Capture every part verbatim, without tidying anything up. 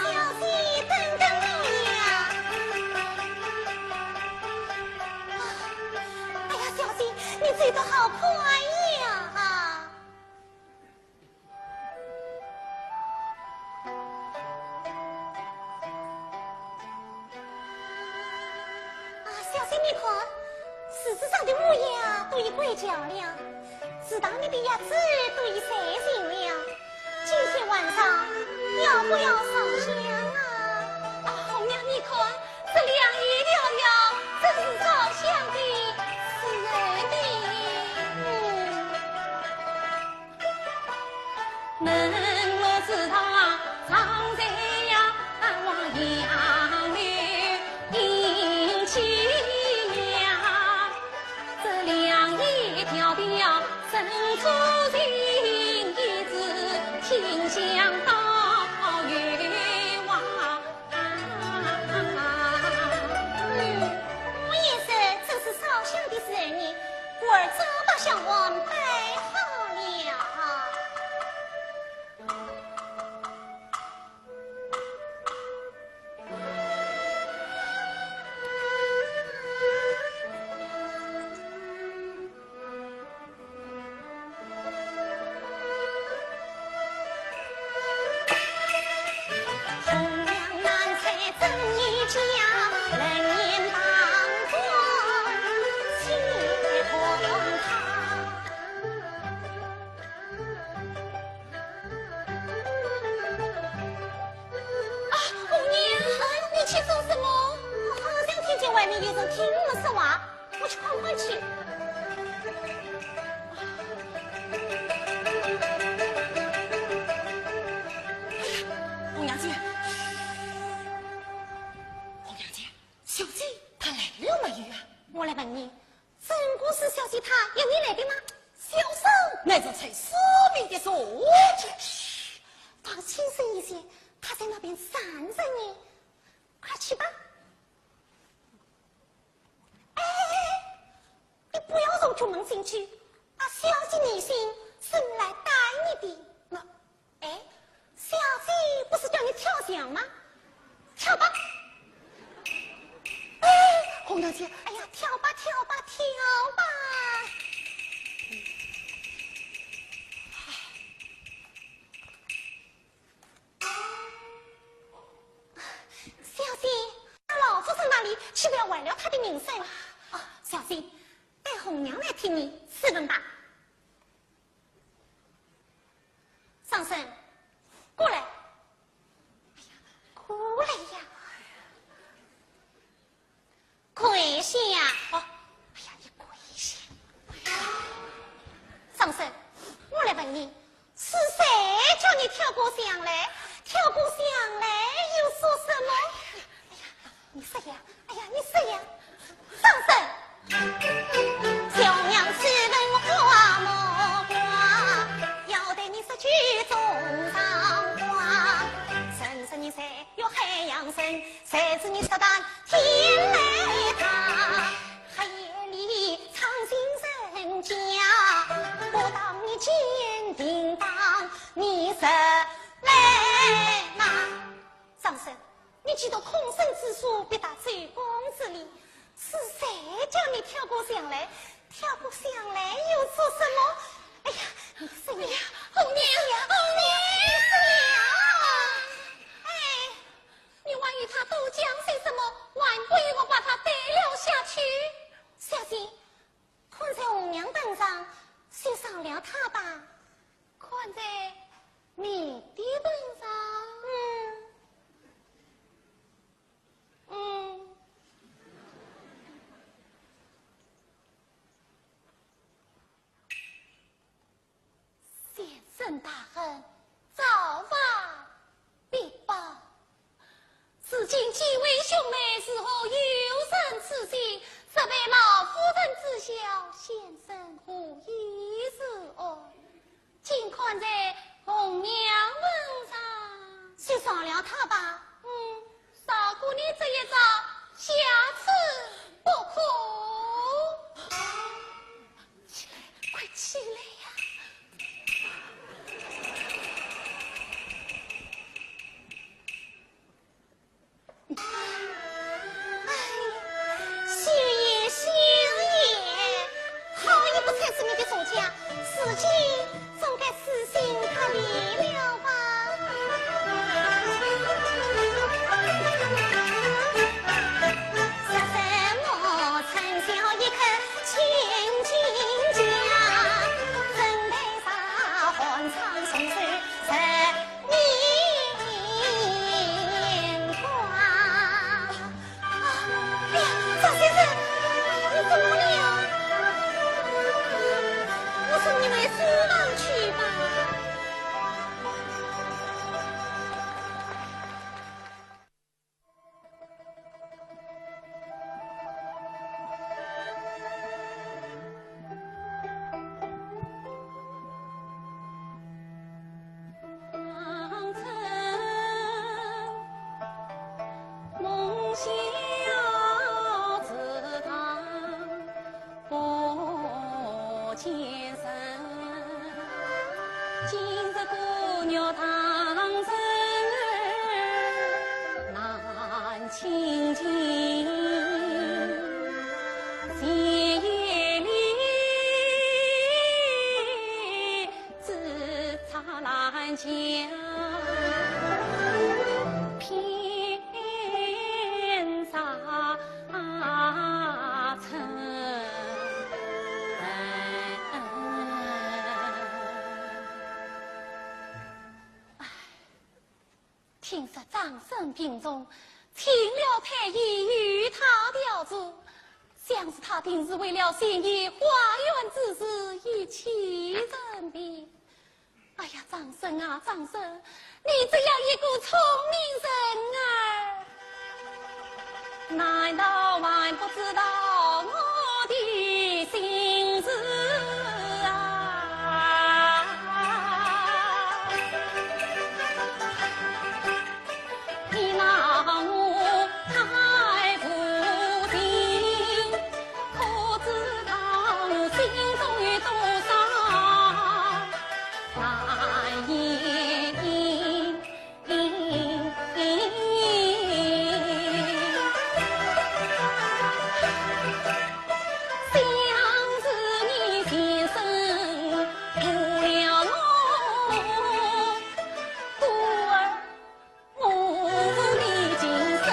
小姐，等等我呀！哎呀，小姐，你走得好快呀！ 啊，小姐，你看，树枝上的乌鸦都已归巢了，池塘里的鸭子都已睡醒了。今天晚上要不要烧香啊？啊，红娘，你看，这凉意飘飘，真是烧香的时候呢。嗯。 嗯，我也是，正是烧香的时候呢，故而早把香案摆好了。 啊，红娘，你去做什么？我好像听见外面有人听我们说话，我去看看去。哎呀，红娘姐，红娘姐，小姐她来了没有啊？我来问你， 真个是小姐她要你来的吗？小生乃是采诗名的作家。嘘，放轻声一些，她在那边站着呢。快去吧。哎，你不要从角门进去，把小姐你心是来带你的。那 哎，小姐不是叫你跳墙吗？跳吧。哎，红娘姐，哎呀，跳吧，跳吧，跳吧。小姐，老夫人那里，岂不要坏了她的名声？啊，小姐，待红娘来替你试问吧。 张生，过来。哎呀，过来呀。跪下。哦，哎呀，你跪下。张生，我来问你，是谁叫你跳过墙来？跳过墙来又做什么？哎呀， 你说呀，哎呀，你说呀，张生。小娘子问花木瓜，要对你说句中上话。谁知你是有海洋人，谁知你说谈天来大。黑夜里唱尽人家，不当你鉴定当，你是来嘛？张生， 你既读空生之书，必达周公之礼，是谁叫你跳过墙来？跳过墙来又做什么？哎呀，你说呀，哎呀，红娘，红娘，你说呀。哎，你还与他多讲些什么？还不与我把他带了下去？小姐， 看在红娘本上，他吧，看在你的份上。嗯。嗯。先生大人，造化必报。 如今几位兄妹如何有人此心？实为老夫人知晓，先生何以如何？尽看在红娘份上。去饶了他吧。嗯，饶过你这一遭，下次不可。起来，快起来呀！ 哎，秀英，秀英，好一个才是你的主家，如今总该死心塌地了吧？说什么春宵一刻千金家，怎奈何寒窗重守十 年光。哎呀，张先生，你怎么了？我说你回书房去吧。 听说张生病重，请了太医与他调治，想是他定是为了前夜花园之事一气生病。哎呀，张生啊，张生，你这样一个聪明人儿，难道还不知道我的心事啊？ 你拿我太无情，可知道我心中有多少难言尽。想是你先生误了我，故而 我的情深。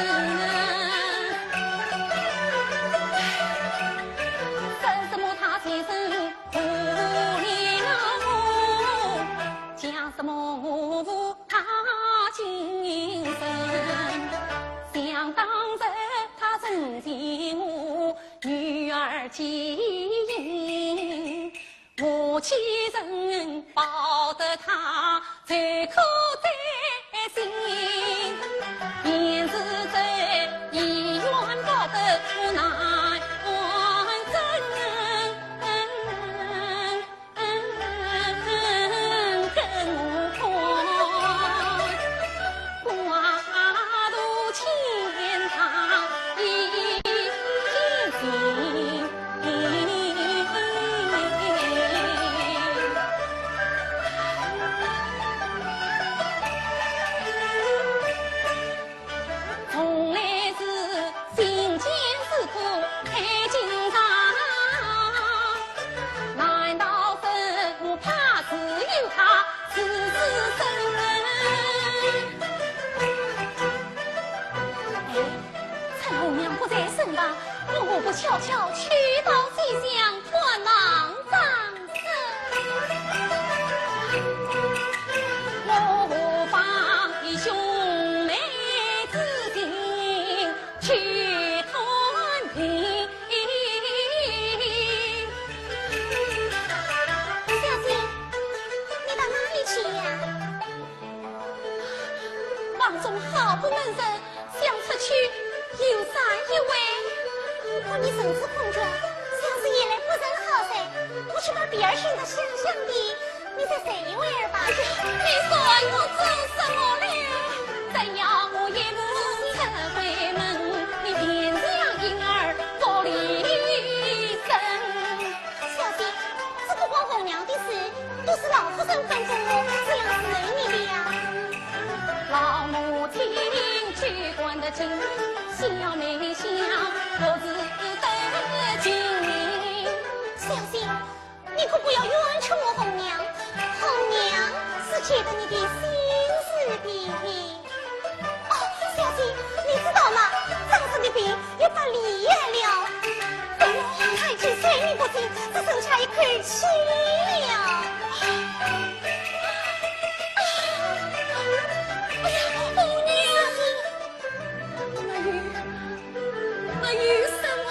说什么他先生误了我，讲什么我负他情深。想当日他曾见我女儿寄音， 我岂曾报得他，最可在心。便是这医院报得难成，更何况 哎，趁红娘不在身旁，我何不悄悄去到西厢探望张生？人想出去游山一回。我看你神志空缺，想是夜来不曾好睡，我去把别人寻得香香的，你再睡一会儿吧。你说我做什么了？怎样我也不曾回门，你便像婴儿玻璃声。小姐，这个王红娘的事，都是老夫人吩咐我这样侍候你的呀。老母亲去管得真，小妹想我是得情。小姐，你可不要冤屈我红娘，红娘是觉得你的心事的。哦，小姐，你知道吗？张生的病越发厉害了。哎呦，他已经睡眠不振，只剩下一口气了。哎呀，红娘！小姐，没有什么。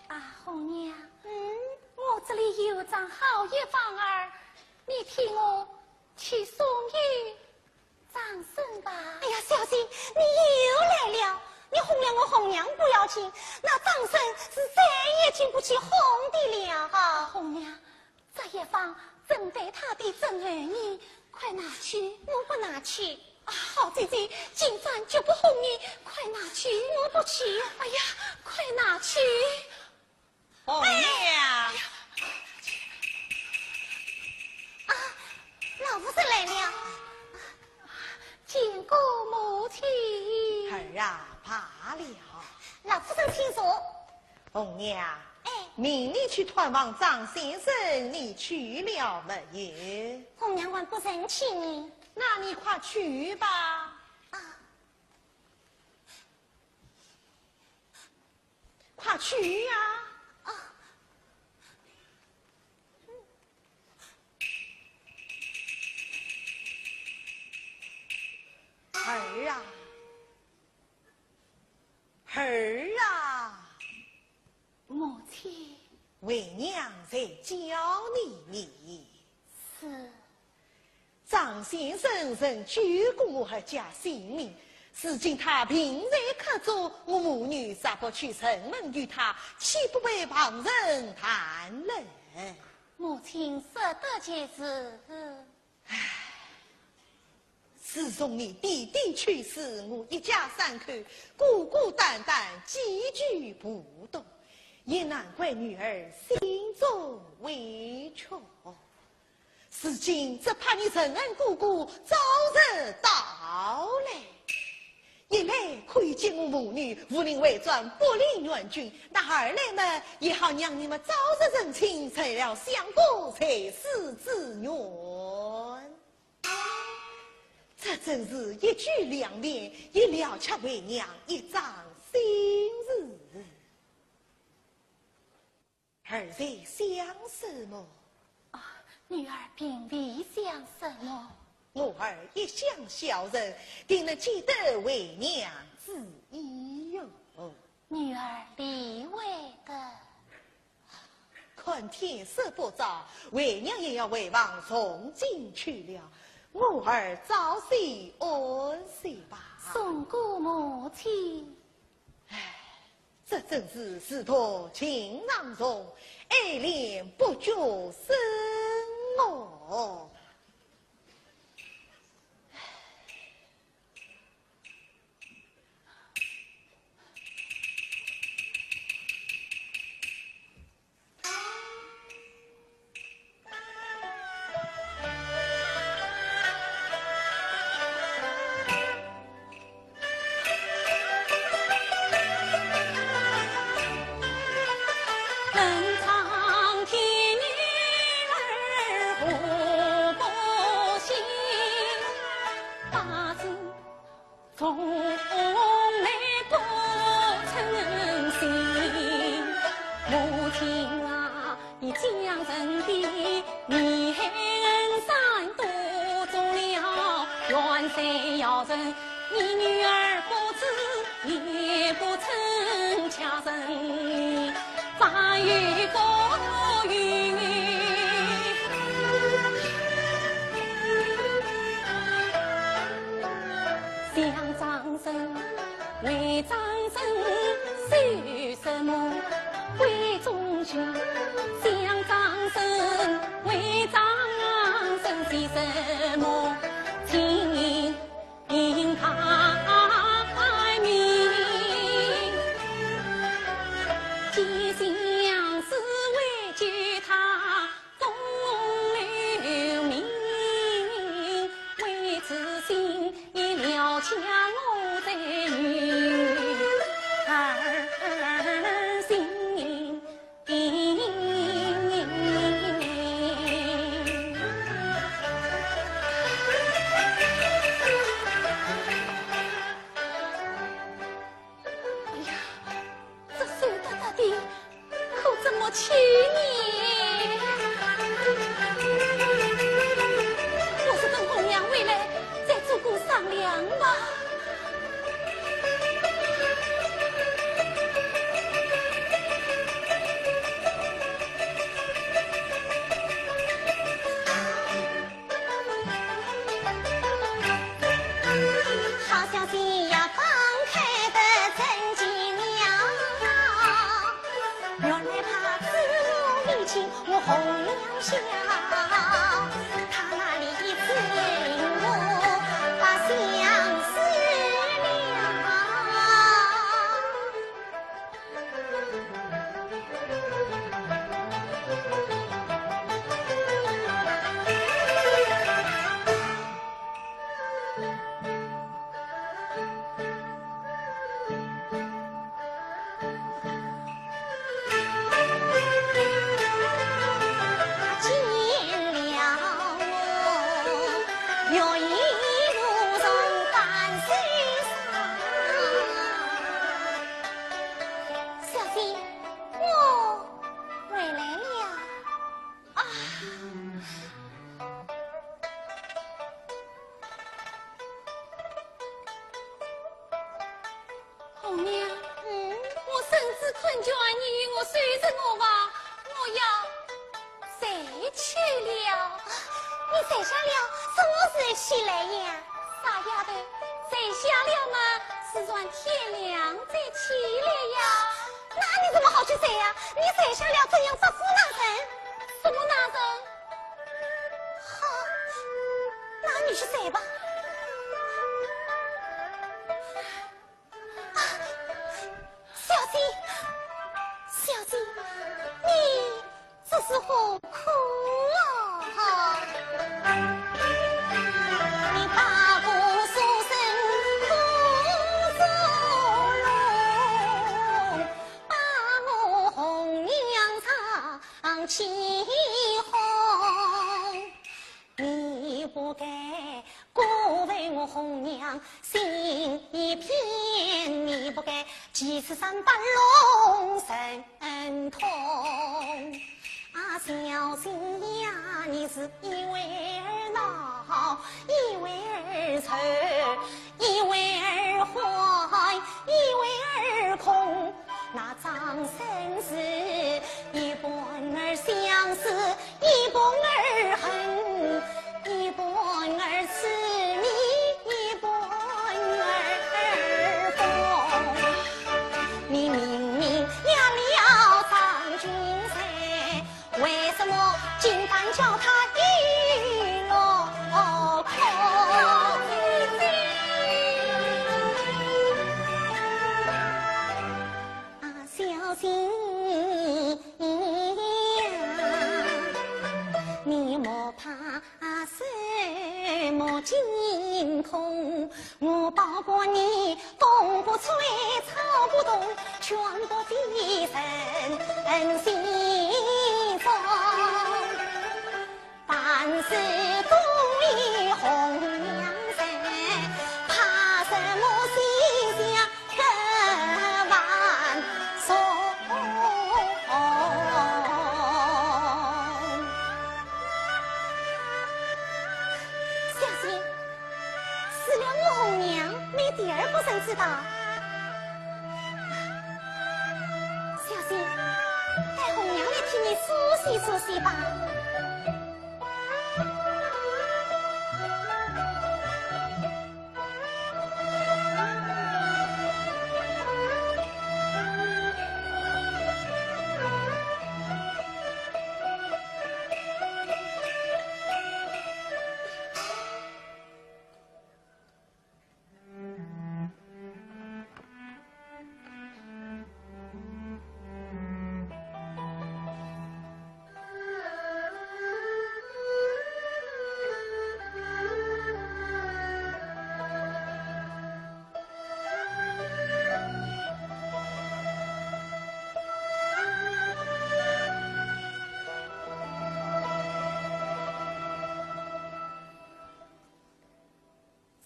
啊，红娘，嗯，我这里有张好药方儿，你替我去送与张生吧。哎呀，小姐，你又来了！你哄了我红娘不要紧，那张生是再也经不起哄的了。啊，红娘，这药方正对他的症候呢，快拿去。我不拿去。啊，好姐姐，今朝绝不哄你，快拿去。我不去。哎呀，快拿去。红娘。啊，老夫人来了。见过母亲。儿啊，罢了。老夫人请坐。红娘，哎。命你去探望张先生，你去了没有？红娘还不曾去呢。那你快去吧。啊。快去呀！啊。儿啊，儿啊！母亲。为娘在叫你呢。是。 张先生曾救过我儿家性命，如今他病在客中，我母女若不去问候他，岂不被旁人谈论？母亲说得极是。唉，自从你爹爹去世，我一家三口孤孤单单，寄居蒲东，也难怪女儿心中委屈。 如今只怕你承恩哥哥早日到来，一来可以见我母女，武林外传不离元君，那二来嘛，也好让你们早日成亲，成了相国在世之愿。这真是一举两得，也了却为娘一桩心事。 儿在想什么？啊，女儿并未想什么。我儿一向孝顺，定能记得为娘之意哟。女儿理会的。看天色不早，为娘也要回房诵经去了。我儿早些安歇吧。送过母亲。这真是自托情郎从，爱恋不觉深哦。从来不曾信，母亲啊，你将人的，你恨山多中了，远山要人，你女儿不知，也不曾嫁人。 方有个有，想张生，为张生修什么闺中裙？想张生，为张生修什么清 平台面，寄相思为救她风流名，为此心也了却我这女儿心。 哎呀，这手搭搭的，可怎么去呢？我是等红娘回来再做个商量吧。 好消息呀，放开得真奇妙。原来他知我已经我红了笑，他那里一次我把相思了。 见了我，愿意如同甘霖上。小姐，我回来了。啊！ 红娘，嗯？我身子困倦，你与我收拾我吧，我要睡去了。你睡下了，是我拾起来呀。傻丫头，睡下了嘛，自然天亮再起来呀。那你怎么好去睡呀？你睡下了，怎样招呼那人？什么那人？ 好，那你去睡吧。啊，小姐，小姐，你这是何苦啊？你把我书生苦作弄，把我红娘唱 起哄。你不该辜负我红娘心一片，你不该欺此三般弄神通。啊，小姐呀，你是一味儿闹，一味儿愁，一味儿欢，一味儿空。 那张生是一半儿相思，一半儿恨，一半儿痴迷，一半儿疯。你明明精通，我包括你，风不吹，草不动，全部的人心中。凡事都与红娘在，怕什么西厢客万岁。小姐， 除了我红娘，没第二个人知道。小姐，待红娘来替你梳洗梳洗吧。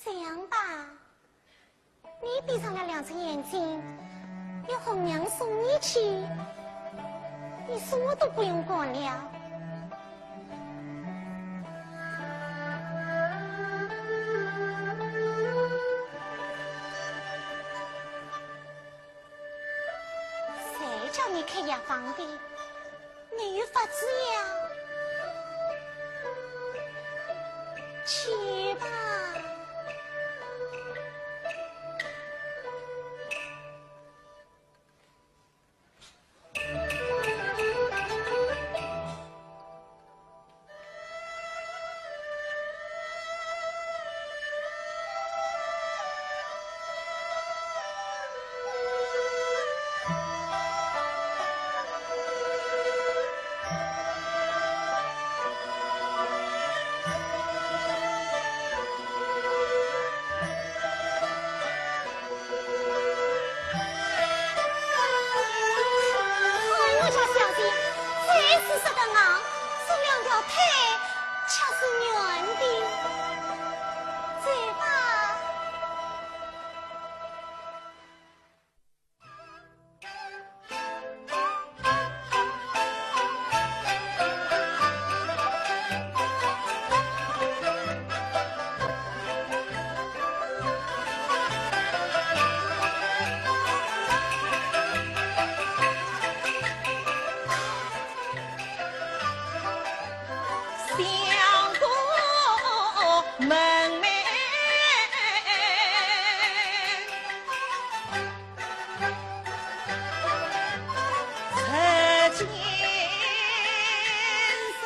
这样吧，你闭上了两只眼睛，有红娘送你去，你什么都不用管了。 谁叫你开药房的？没有法子呀。去吧。 哎，我家小姐，这是说得好，这两条腿却是软的。走吧。 相公门楣，石金山。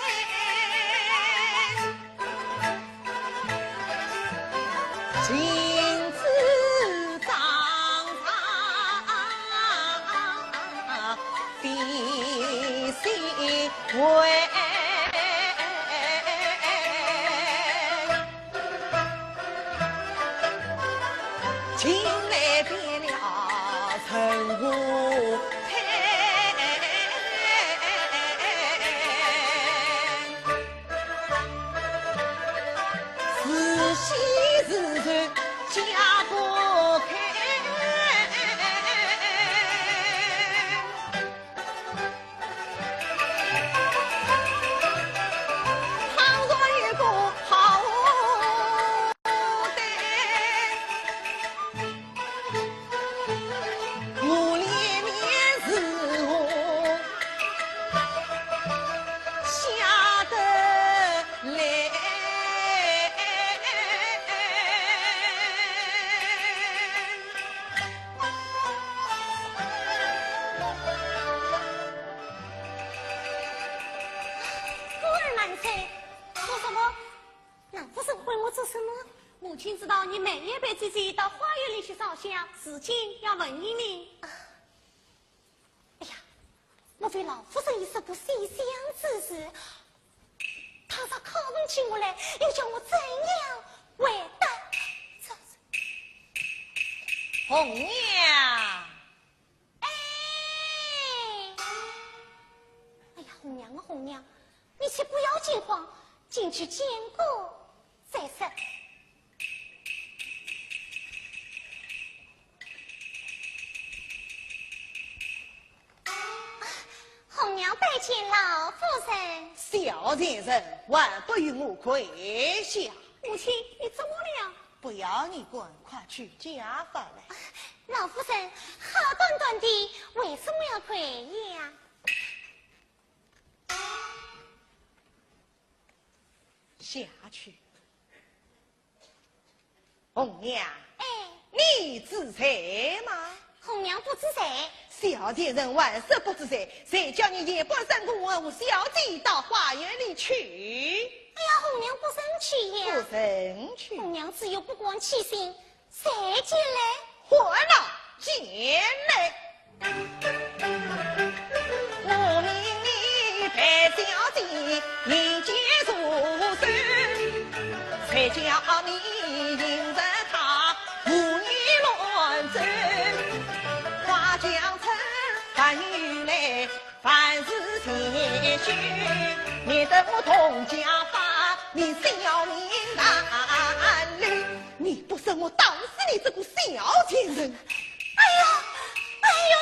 金枝当上帝心为，近来变了陈和泰。 是喜是愁皆不开。倘若有个好歹， 我脸面如何下得来？夫人万岁！说什么？ 老夫人唤我做什么？母亲知道你每夜陪姐姐到花园里去烧香，如今要问一问。哎呀，莫非老夫人已说过西厢之事？她若看不起我来，又叫我怎样？回答。这是红娘。哎，哎呀，红娘啊，红娘，你且不要惊慌，进去见过再说。 红娘拜见老夫人。小贱人，还不与我跪下！母亲，你怎么了？不要你管，快取家法来。老夫人，好端端的，为什么要跪呀？下去。 红娘，哎。你知罪吗？红娘不知罪。小贱人还说不知罪，谁叫你夜半三更还和小姐到花园里去？哎呀，红娘不曾去呀。不曾去。红娘只有不敢欺心，谁敢来？还了，敢来。 我命你陪小姐饮酒入睡，谁叫你迎着她胡言乱语。花将春还有来，万事千秋，免得我动家法，你小命难留。你不说，我打死你这个小贱人！哎呦，哎呦！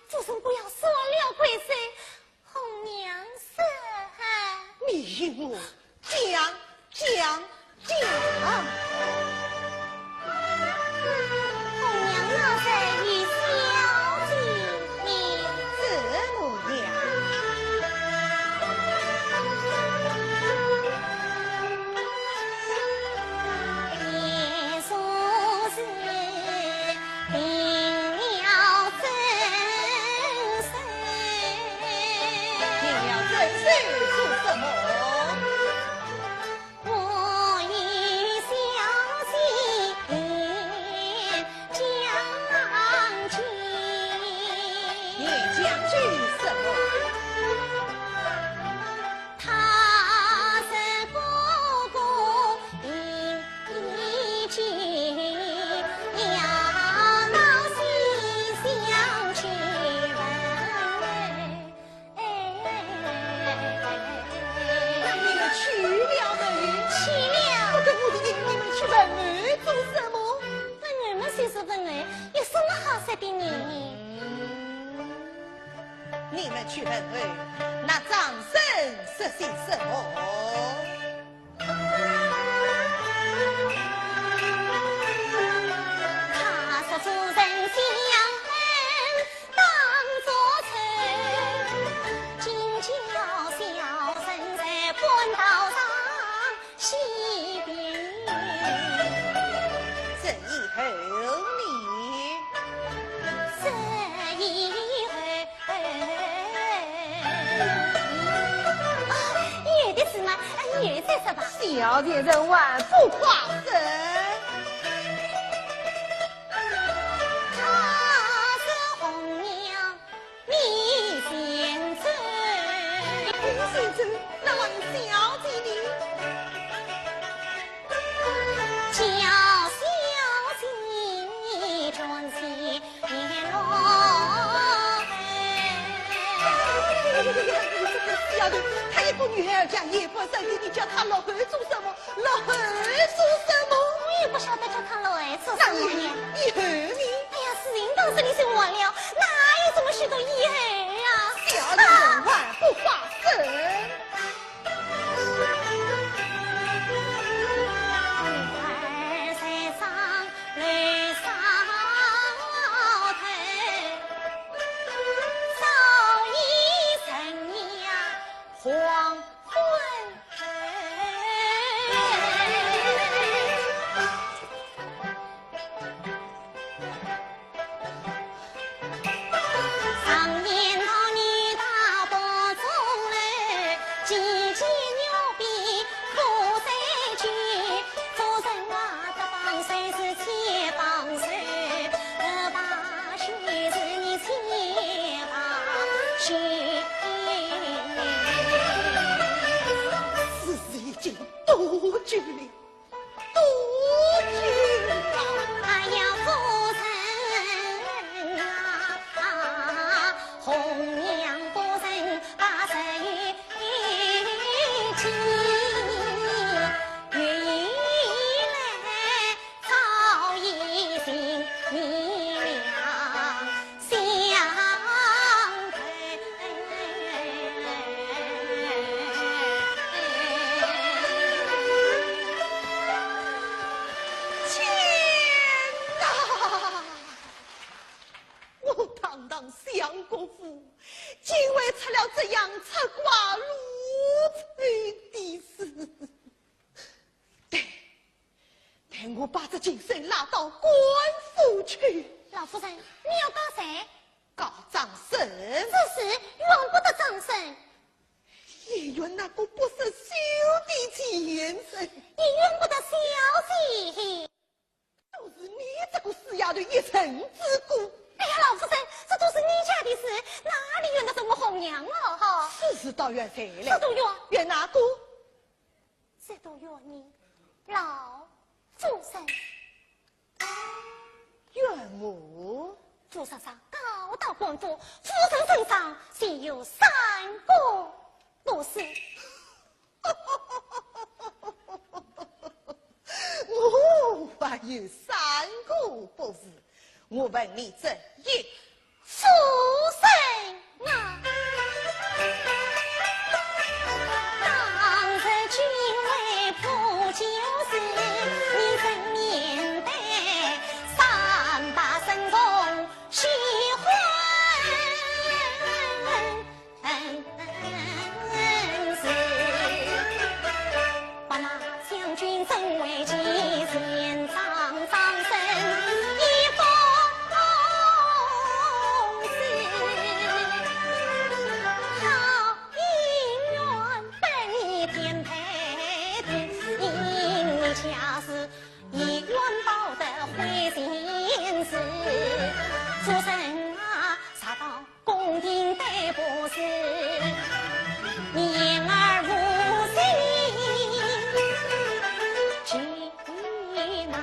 夫人不要说了，贵妃，红娘说。你与我讲，讲，讲。红娘那日与小姐。怎么样？ 你要伸手做什么？演将军什么？ 那你们去了没有？去了。不等我的命，你们去问候做什么？问候嘛就是问候，有什么好说的呢？ 你们去问候，那张生说些什么？他说主人相恨当作仇，今叫小人在官道上 西边。这以后呢？这以后，啊，以后的事嘛，啊，以后再说吧。小贱人还不快说！他是红娘 你先走。你先走，那还有小姐呢？叫小姐转身落后。哎呀呀呀呀，你这个死丫头，她一个女孩家也不生的，你叫她落后做什么？ 落后做什么？我也不晓得叫她落后做什么呢。那以后呢？哎呀，事情到这里就完了，哪有什么许多以后啊？小人还不发声。女儿在上楼上头，早已成呀黄昏。 常言今日拉到官府去。老夫人，你要告谁？告张生。这事怨不得张生。也怨那个不识羞的贱人。也怨不得小姐。都是你这个死丫头一人之过。哎呀，老夫人，这都是你家的事，哪里怨得着我红娘哦？哈。是是，倒怨谁嘞？这都怨。怨哪个？这都怨你，老夫人。怨我？夫人上告到官府，夫人身上是有三个不是。我还有三个不是，我问你这一夫人啊，当日君为破旧事，你曾面对三百僧众喜欢事，把那将军尊为前，上张生一封信，好姻缘本已添配的，因你家事 一元报得回心事，夫人啊，查到公定对不是，你言而无信，其难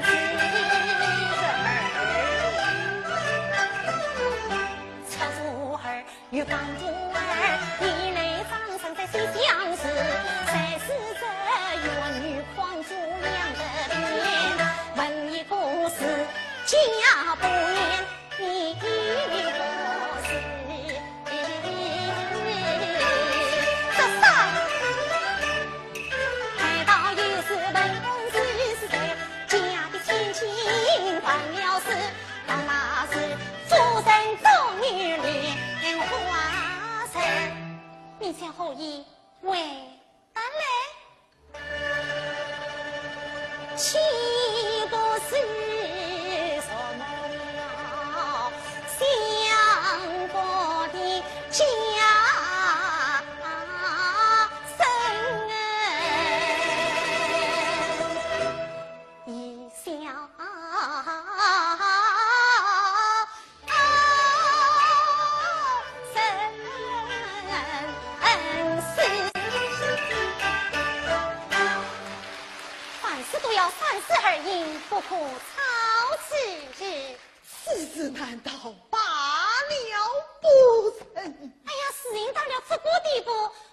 辞。出府而 又讲徒儿，你来张生在西厢时，谁是这怨女狂徒两个边，问一个是假不言，你一个是这啥？难道又是问是谁？假的千金换了是， 当那时夫人终于莲花生。你将何以为答嘞？岂不是说了相国的家生？ 一笑生死。凡事都要三思而行，不可操之。 此事难道罢了不成？哎呀，事情到了这个地步，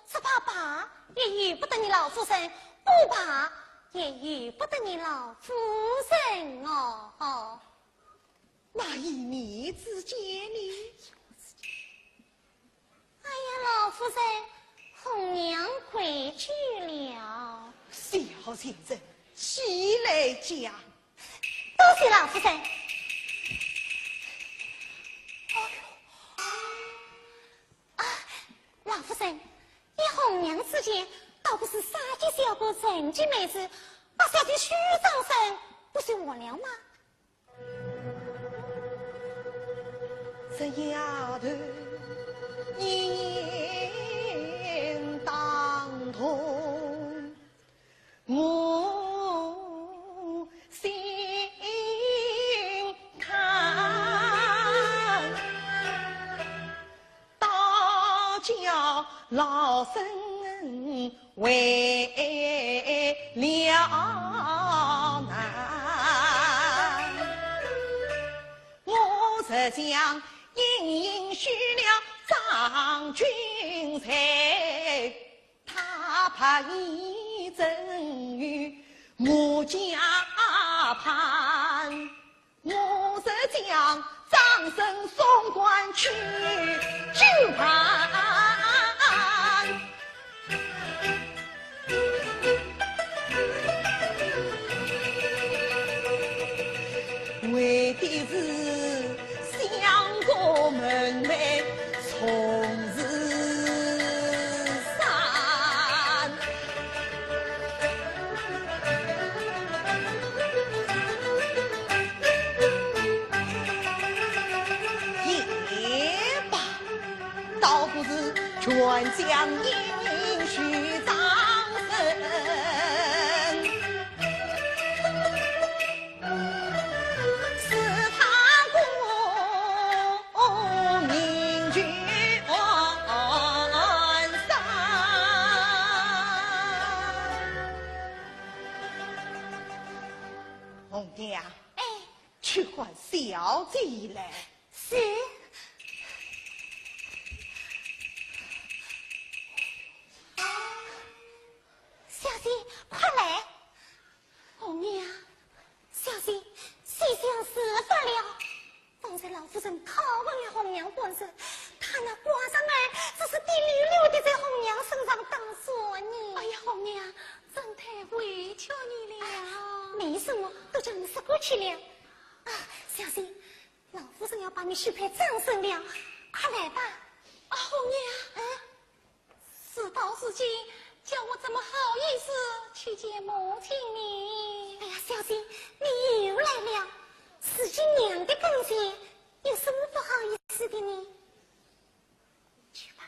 只怕罢也由不得你老夫人，不罢也由不得你老夫人哦。那依你之见呢？ 哎呀，老夫人，红娘跪久了。小贱人，起来讲。多谢老夫人。哎呦，啊，老夫人，依红娘之见，倒不是杀绝小哥，成绝美子，把小姐许张生，不是完了吗？ 这丫头一言打动我心坎。 倒叫老身为了难。我实想隐隐许了张君瑞，他怕已赠与我家盘。 我是将张生送官去就办。为的是相国门楣重如山。将英雄张生，是他功名就安生。红娘，哎，去唤小姐来。 是。小姐，快来！红娘。小姐，西厢事发了。方才老夫人拷问了红娘半日，她那瓜子儿只是滴溜溜的在红娘身上打转呢。哎呀，红娘，真太委屈你了。没什么，都叫你说过去了。啊，小姐， 老夫人要把你许配张生了，快来吧。啊，红娘，嗯？事到如今，叫我怎么好意思去见母亲呢？哎呀，小姐，你又来了。如今娘的跟前，有什么不好意思的呢？去吧。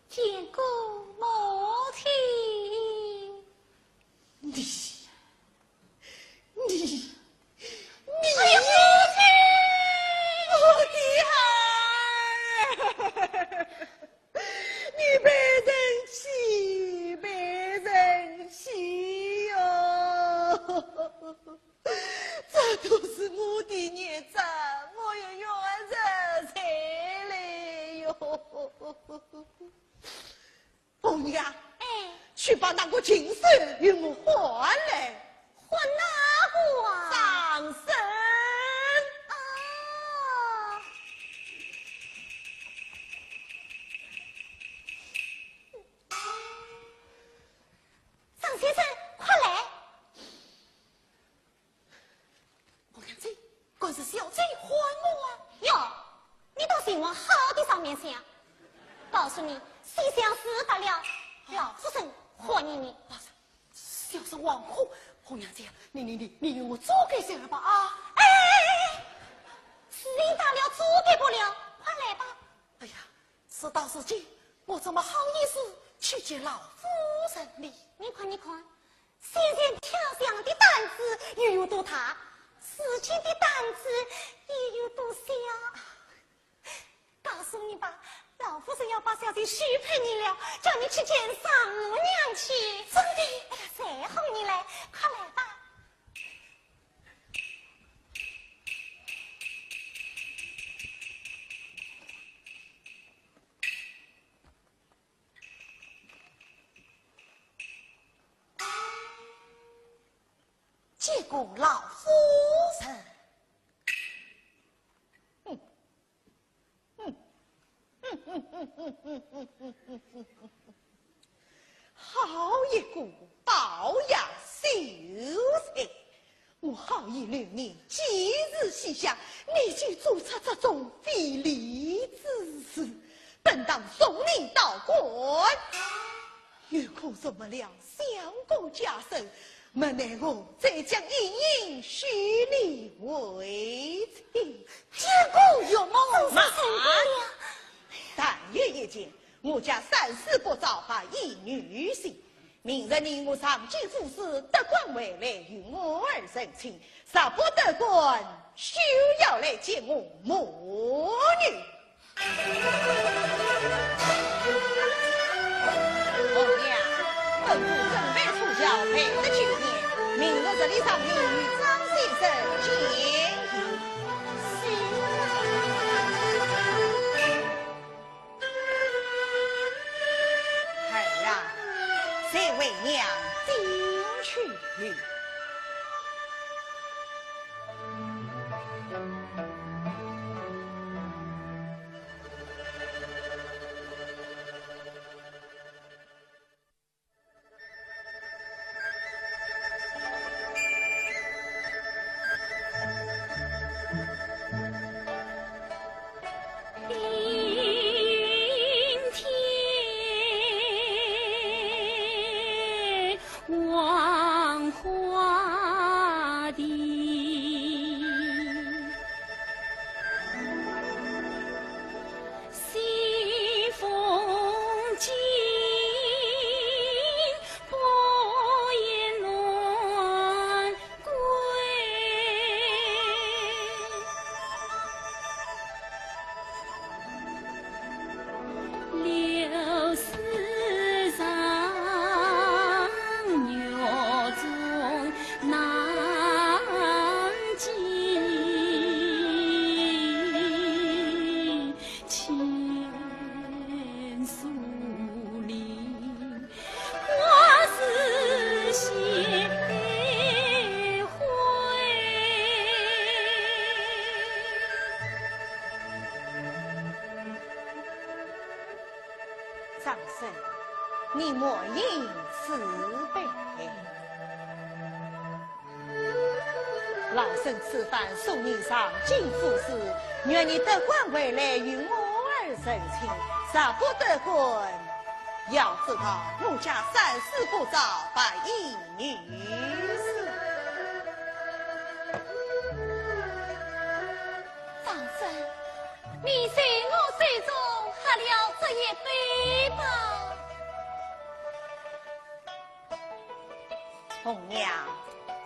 见过母亲。你，你，你，哎呀，母亲！我的孩儿，你被人欺，被人欺哟！ 这都是我的孽障，我又怨谁来了哟？红娘，哎。去把那个禽兽与我唤来。唤哪个啊？张生。啊。张先生，快来！ 红娘姐，敢是小姐唤我啊？哟，你倒是往好的上面想。告诉你，西厢事发了，老夫人唤你呢。啊，小生惶恐，红娘姐，你你你你与我做个人吧啊！哎，事情大了，做个不了，快来吧。哎呀，事到如今，我怎么好意思去见老夫人呢？你看，你看， 先前跳墙的胆子又有多大，如今的胆子又有多小。告诉你吧，老夫人要把小姐许配你了，叫你去见丈母娘去。真的？哎呀，谁哄你来？快来吧。 见过老夫人。好一个保养秀才！ 我好意留你寄住西厢，你竟做出这种非礼之事，本当重刑到官。如果辱没了相公家声，莫奈何再将莺莺许你为妻。见过岳母。慢！但有一件，我家三思不招，还以女婿。 明日你我上京赴试，得官回来与我儿成亲，若不得官，休要来见我母女。红娘，本府准备出轿，备得酒宴，明日日里上京与张先生见面。是。 儿啊，随为娘进去。满饮此杯。老身此番送你上京赴试，愿你得官回来与我儿成亲，若不得官，要知道奴家三世不招白衣女子。张生，你在我手中喝了这一杯吧。 红娘，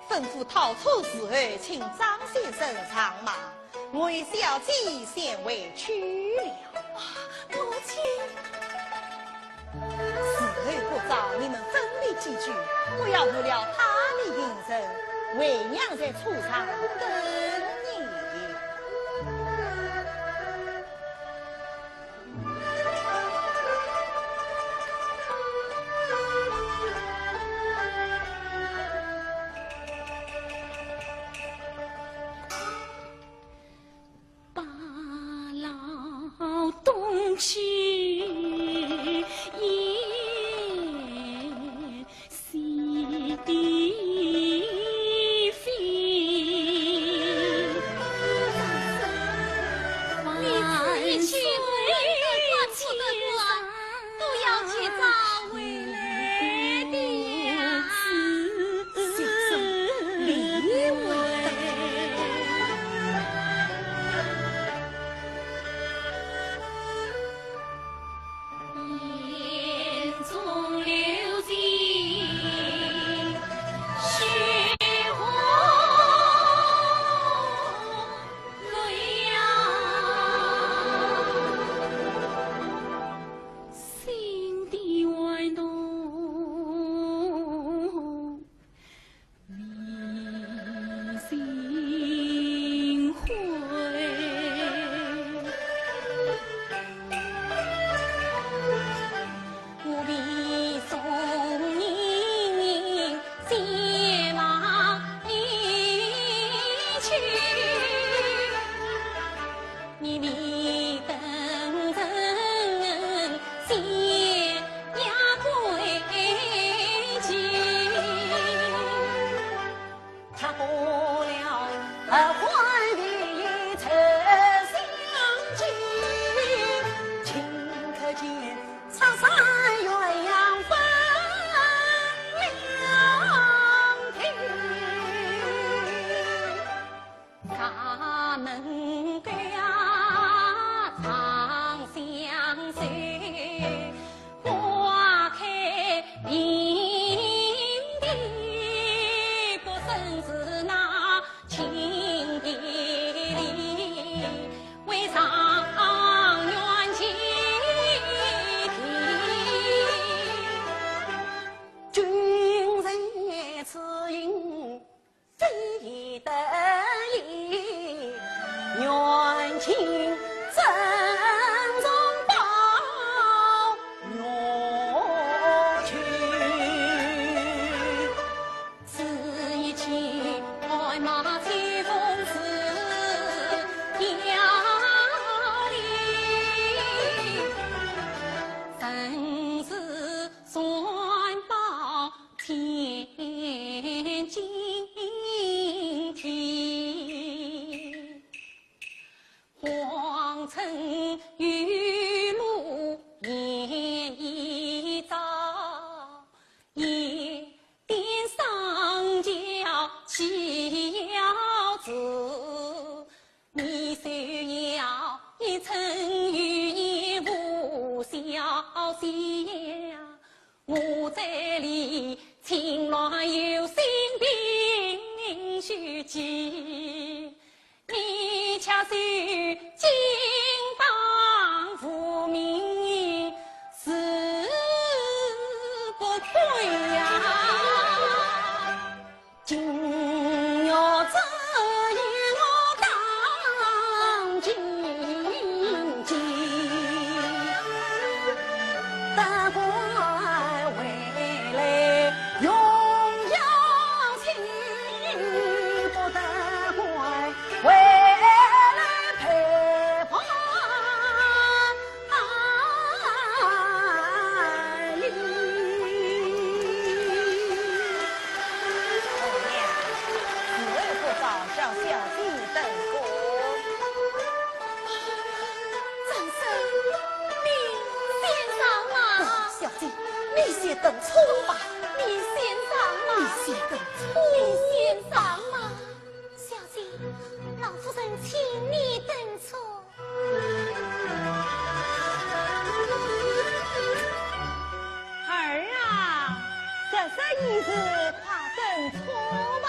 吩咐套车伺候，请张先生上马，我与小姐先回去了。母亲。伺候不着，你们分别几句，不要误了他的行程，为娘在车上等你。 把老东西也 洗涤飞。你这一切不能得官不得官，都要去找回来的呀。小生理会得。 眼中流尽血红泪呀，心底哀痛 迷心灰。我比送你前往一去。 你未等人先呀归期，踏破了河关未曾相见，顷刻间拆散鸳鸯分两地。 大门关啊长相守，花开并蒂，不胜是那情别离，为上愿祭天。君在此行 非得已，愿请珍重保佑去。此一去，白马秋风似飘零，生死 全报千金天。黄尘雨露年已早，夜店商家岂要住？ 你休要一寸语言无消息呀，我这里情乱又心病须急，你且受金榜复命，是不亏呀。 今夜这夜我当尽急，得官回来荣耀亲，不得官回来陪伴。吧。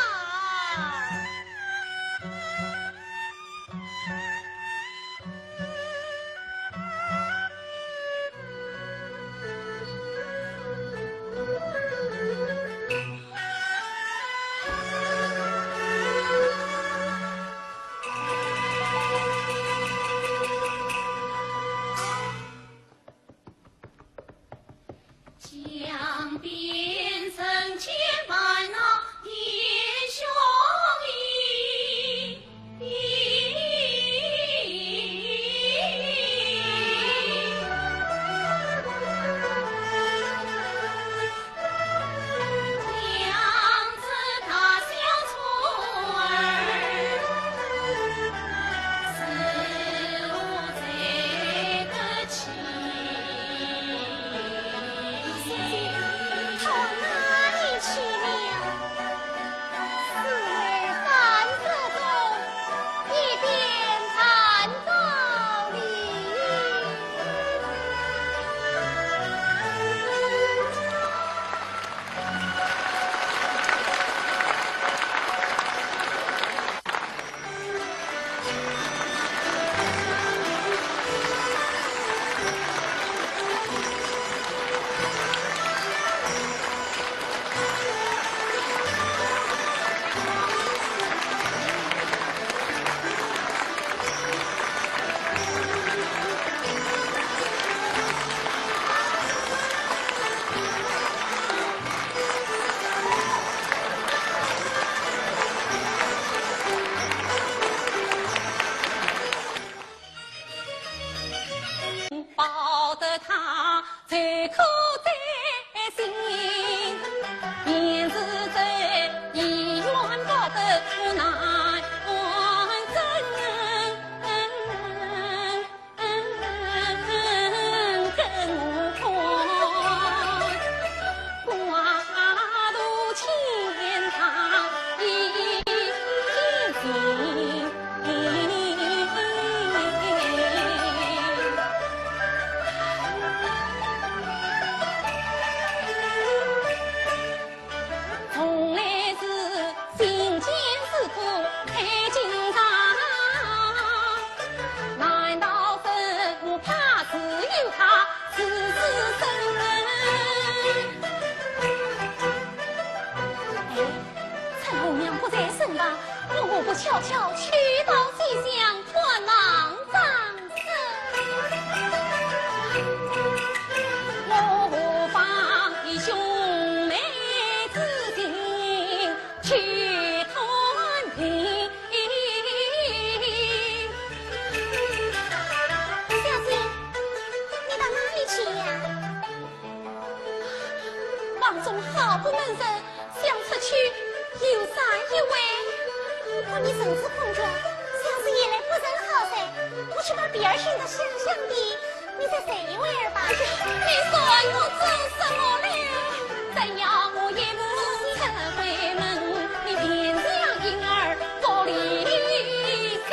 小姐，她往哪里去了？四位三折中，一点弹道理。 抱得他最苦最心，言辞最意愿抱得难真。 从来是心间之苦太紧张，难道生怕只有他自私生？哎，趁红娘不在身旁，我何不悄悄去到西厢探望张生？我何妨以兄妹之情 去探听。小姐，你到哪里去呀？房中好不闷人，想出去游散一回。我看你神志空缺，想是夜来不曾好睡，我去把被儿掀得香香的， 你再睡一会儿吧。你说我做什么呢？只要我一步出闺门，你便像婴儿不离身。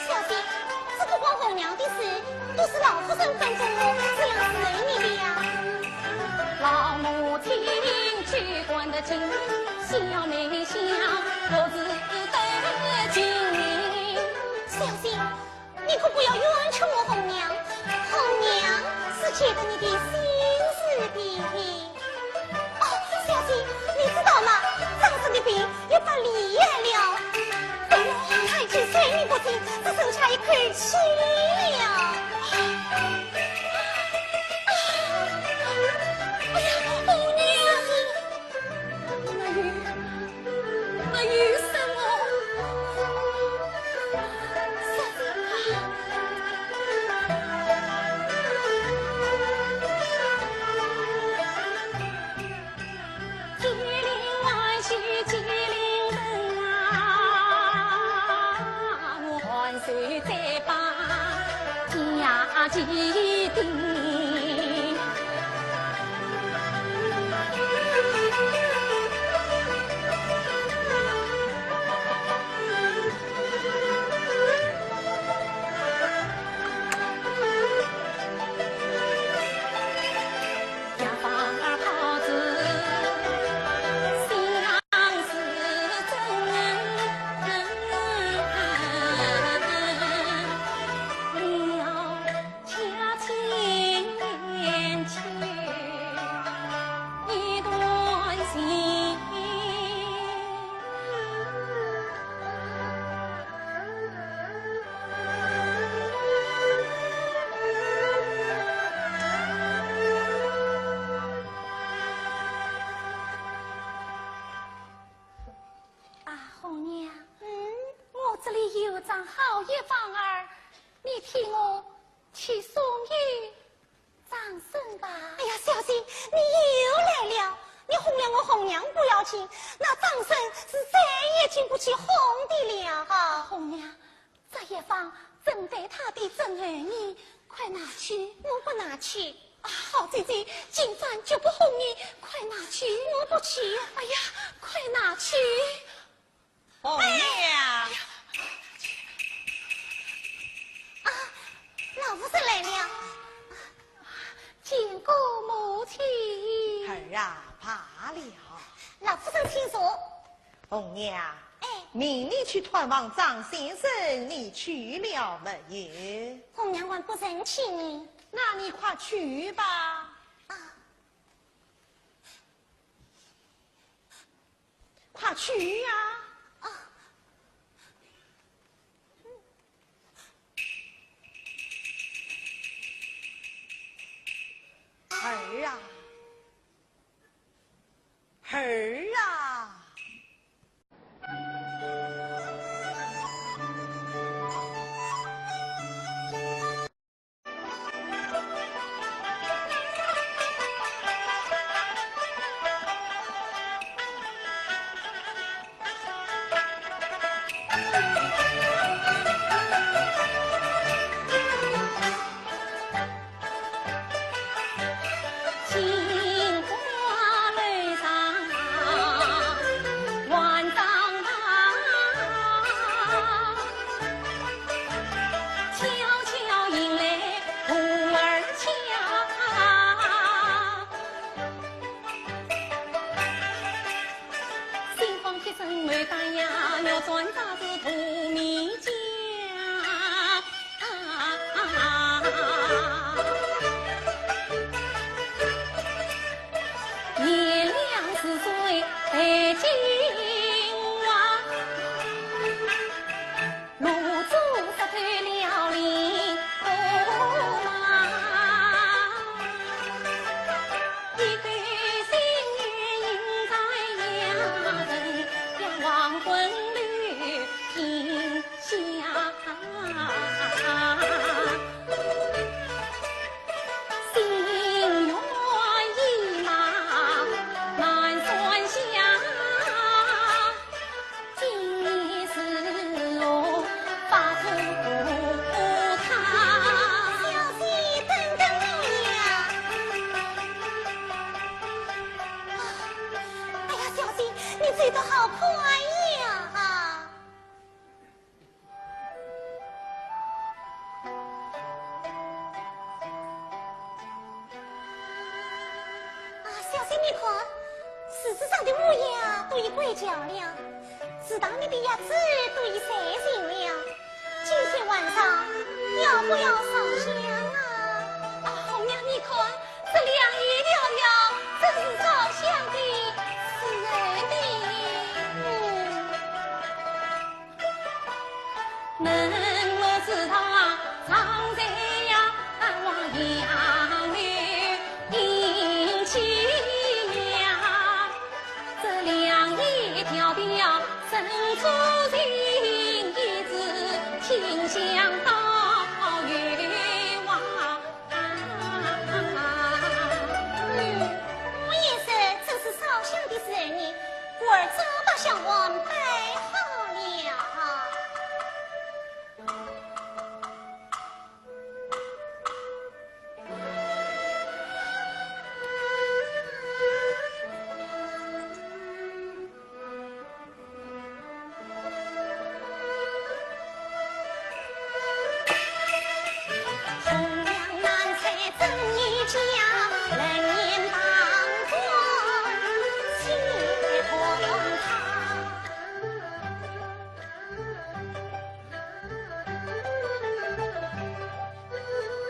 小姐，这个王红娘的事，都是老夫人吩咐我这样侍候你的呀。老母亲去管得紧，小妹想我自得紧。小姐， 你可不要冤屈我红娘，红娘是觉得你的心事的。哦，小姐，你知道吗？张生的病越发厉害了。哎呦，太君虽命不济，只剩下一口气了。哎呀，红娘！ 那有，那有什么？有张好一方儿，你替我去送与张生吧。哎呀，小姐，你又来了！你哄了我红娘不要紧，那张生是再也经不起哄的了。红娘，这一方正对他的真爱呢，快拿去。我不拿去。啊，好姐姐，今番绝不哄你，快拿去。我不去。哎呀，快拿去。 红娘。啊，老夫人来了。见过母亲。儿啊，罢了。老夫人请坐。红娘。哎。命你去探望张先生，你去了没有？红娘还不曾去呢。那你快去吧。啊。 快去呀！啊。儿啊，儿啊！小姐，等等我呀！哎呀，小姐，你走得好快呀！ 啊，小姐，你看，树枝上的乌鸦都已归巢了，池塘里的鸭子都已睡醒了。今天晚上要不要烧香啊？啊，红娘，你看，这两叶飘飘，正是烧香的时候呢。嗯。 嗯，我也是，正是烧香的时候呢，故而早把香案摆好了。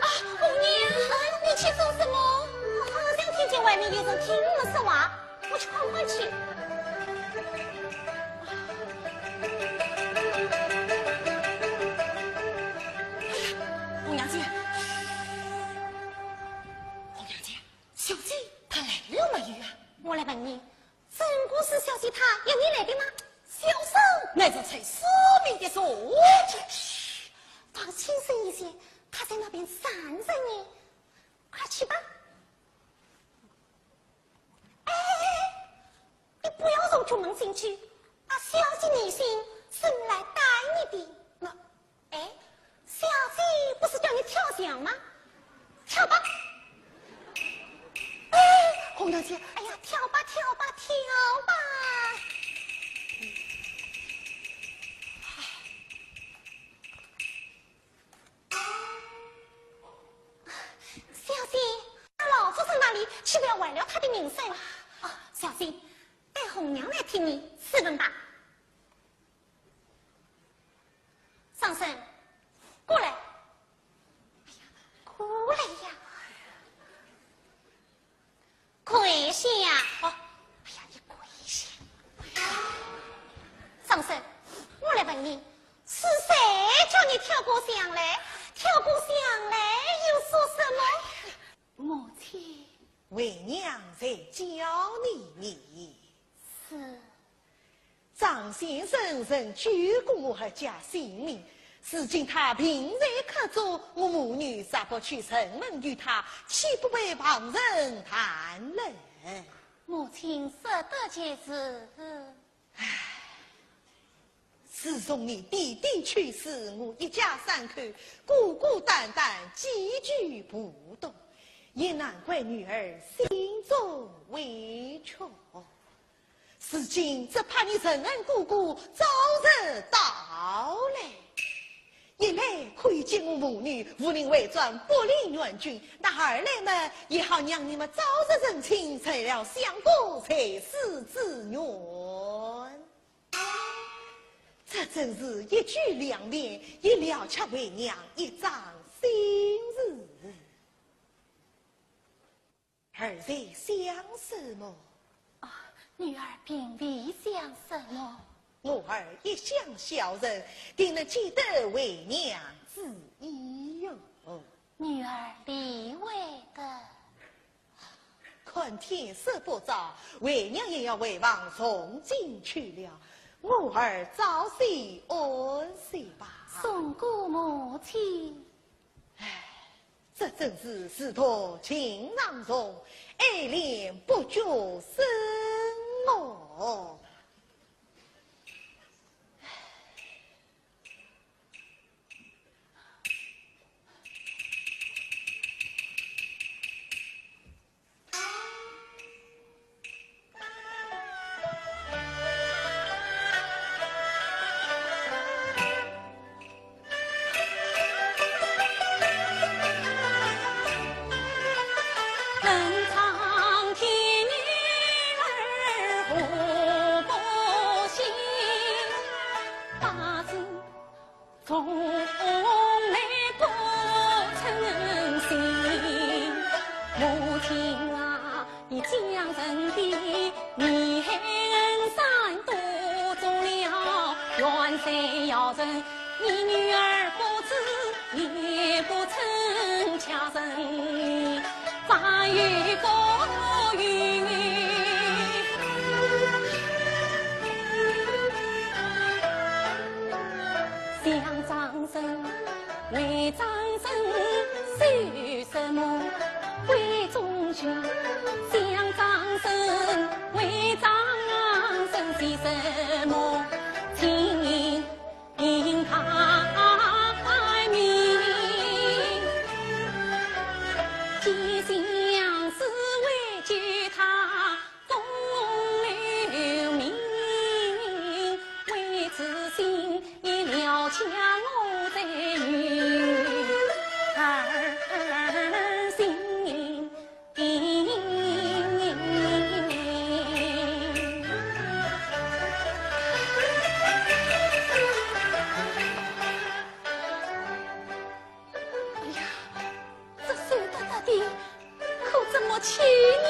啊，红娘，你去做什么？我好像听见外面有人听我们说话，我去看看去。哎呀，红娘姐，红娘姐，小姐她来了没有啊？我来问你，真个是小姐她要你来的吗？小生乃是在寺庙的坐骑。去，把小姐耐心，是你来带你的。那，哎，小姐不是叫你跳墙吗？跳吧。哎，红娘姐，哎呀，跳吧，跳吧，跳吧。小姐，老夫人那里岂不要坏了她的名声？啊，小姐，待红娘来替你试问吧。张生，过来。哎呀，过来呀。跪下。哦，哎呀，你跪下。张生，我来问你，是谁叫你跳过墙来？跳过墙来又说什么？母亲。为娘在教你呢。是。 张先生曾救过我儿家性命，如今他病在客中，我母女若不去问候于他，岂不被旁人谈论？母亲说得极是。唉，自从你爹爹去世，我一家三口孤孤单单，寄居蒲东，也难怪女儿心中委屈。 如今只怕你承恩哥哥早日到来，一来可以接我母女武林外传，不离元君；那二来嘛，也好让你们早日成亲，成了相国在世之愿。这真是一举两得，也了却为娘一桩心事。 儿在想什么？啊，女儿并未想什么。我儿一向孝顺，定能尽得为娘之意哟。女儿理会的。看天色不早，为娘也要回房诵经去了。我儿早些安歇吧。送过母亲。唉， 这真是自作情郎中，爱怜不觉深哦。哎呀，这手搭搭的，可怎么去呢？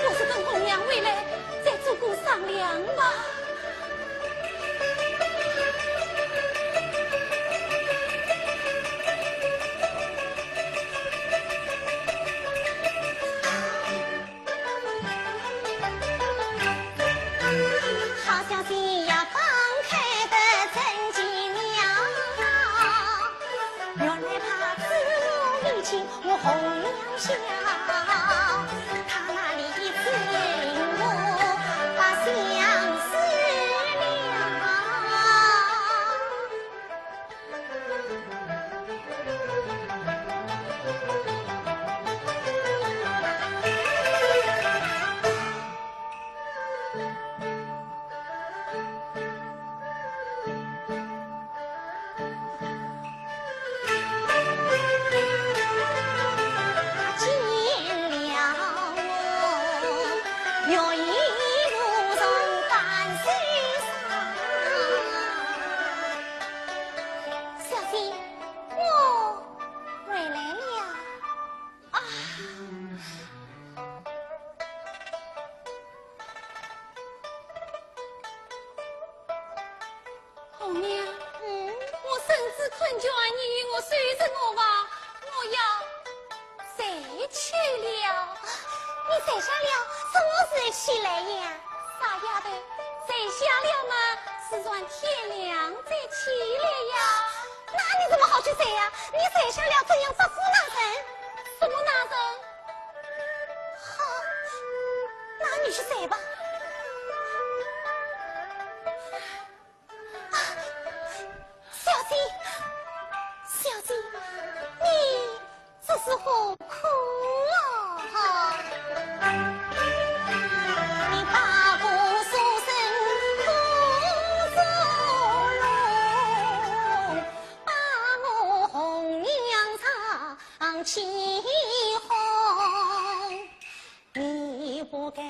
我是等红娘回来再做个商量吧。 好像是要放开的真奇妙，原来怕子路离情我红娘笑，他那里小姐，我回来了。啊！ 红娘，嗯？我身子困倦，你与我收拾我吧，我要睡去了。你睡下了，什么时候起来呀？傻丫头，睡下了嘛，是算天亮再起来呀。那你怎么好去睡呀？你睡下了怎样发福那人？什么那人？好，那你去睡吧。 啊，小姐，小姐，你这是何苦啊？你把我书生苦做弄，把我红娘唱起哄。 你不该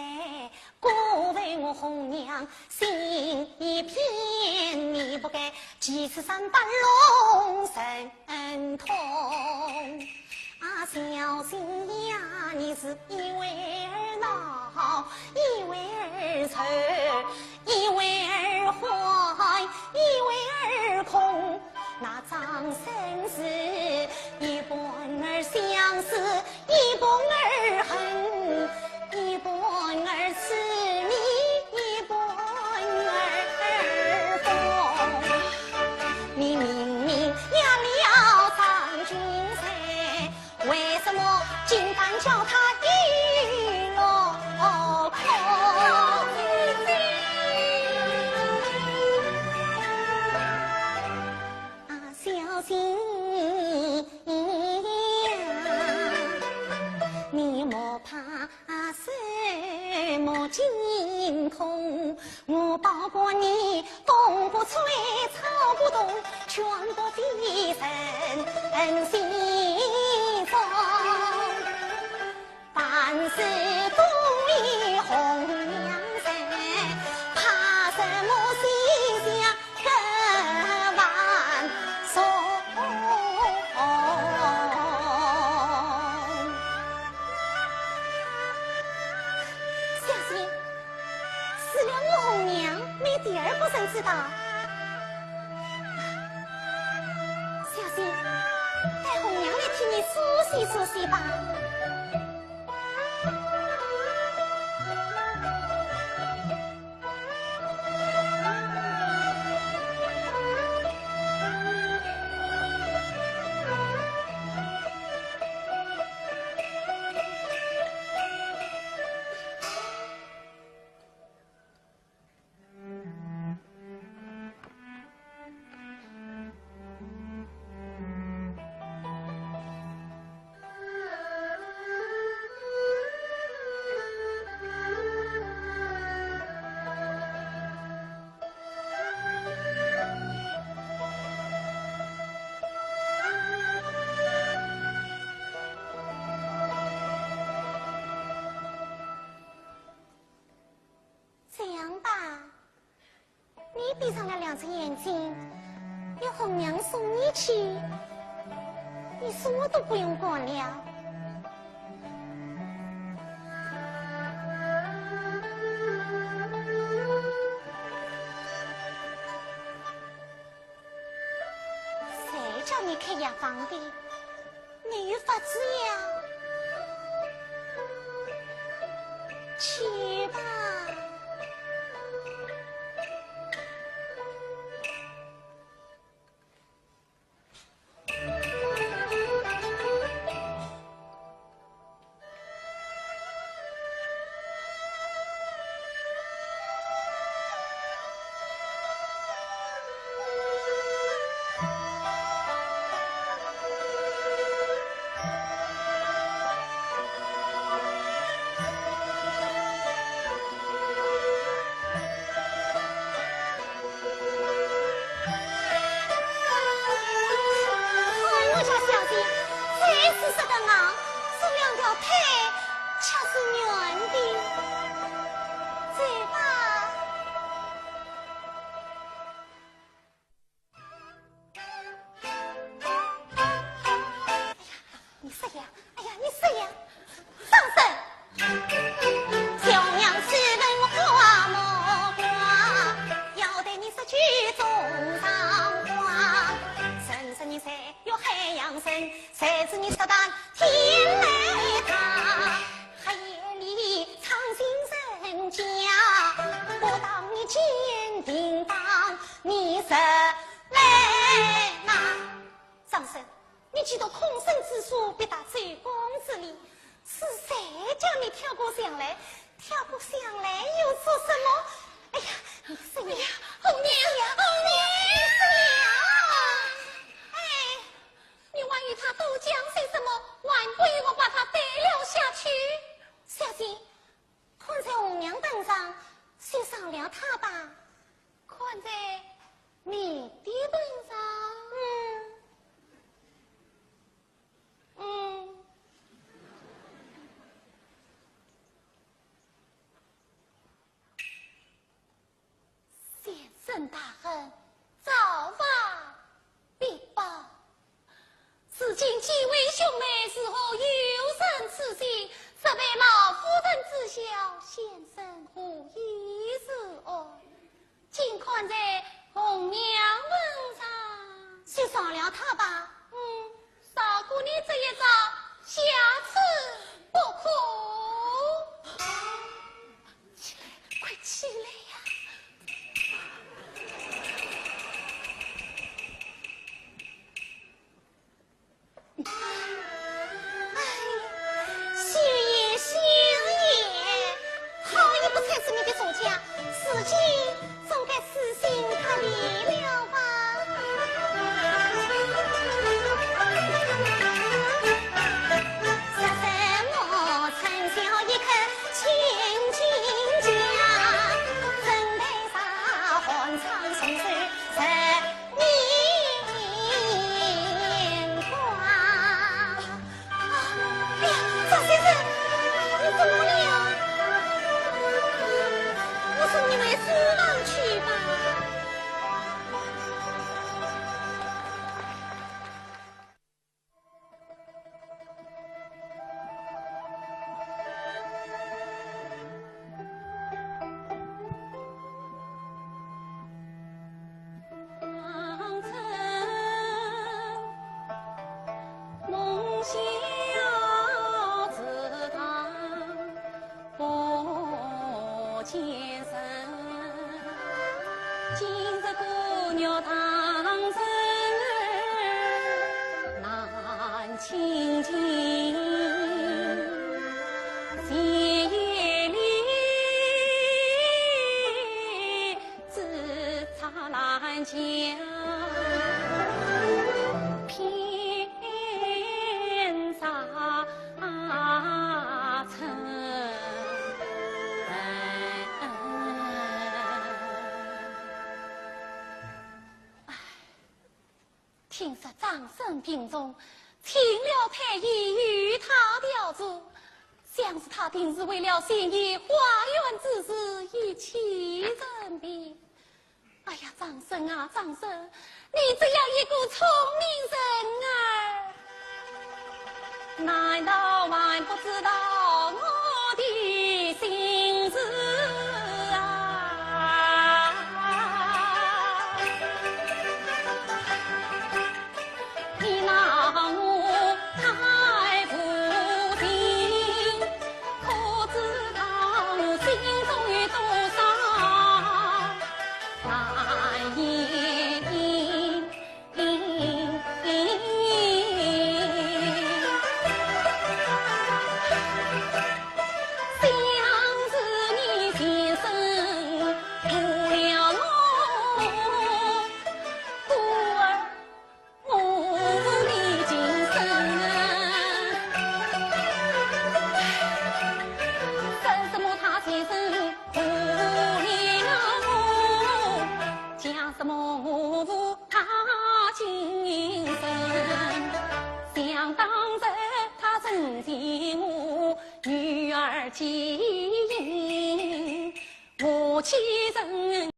辜负我红娘心一片，你不该几次三番弄神痛。啊，小姐呀，你是一会儿恼，一会儿愁，一会儿欢，一会儿空。 那张生死，一半儿相思，一半儿恨，一半儿痴迷，一半儿疯。你明明要了张君瑞，为什么今番叫他一落空？ 啊，小姐呀，你莫怕什么惊恐，我保管你动不出来，吵不动全国的人心中。 凡事都依红娘在，怕什么西厢客万重。小姐，除了我红娘，没第二个人知道。小姐，待红娘来替你梳洗梳洗吧。 这样吧，你闭上了两只眼睛，由红娘送你去，你什么都不用管了。谁叫你开药房的？ 没有法子呀，去吧。做不得周公之礼，是谁叫你跳过墙来？跳过墙来又做什么？哎呀，你说你，哎呀，红娘，红娘，你说呀，哎，你万一他多讲些什么，万不一我把他带了下去。小姐，看在红娘份上，就饶了他吧。看在你的份上？嗯。 嗯。先生大人，造化必报。如今几位兄妹如何有人此心，实为老夫人知晓，先生何以如何？ 尽看在红娘份上。就饶了他吧。嗯，饶过你这一遭，下次不可。起来，快起来呀！ 哎，休言，休言，好一个才子你的左家，自己总该死心塌地了吧？说什么春宵一刻千金家，怎奈何寒窗空守十 年光。啊，哎呀，张先生，你怎么了？我送你回书房去吧。 听说张生病重，请了太医与他调治，想是他定是为了前夜花园之事一气生病。哎呀，张生啊，张生，你这样一个聪明人儿，难道还不知道我的心事啊？ 你拿我太无情，可知道我心中有多少难言。想是你先生误了我，故而 我的情深啊。说什么他先生误了我，讲什么我误他情深。想当日他曾是我女儿寄音，我岂曾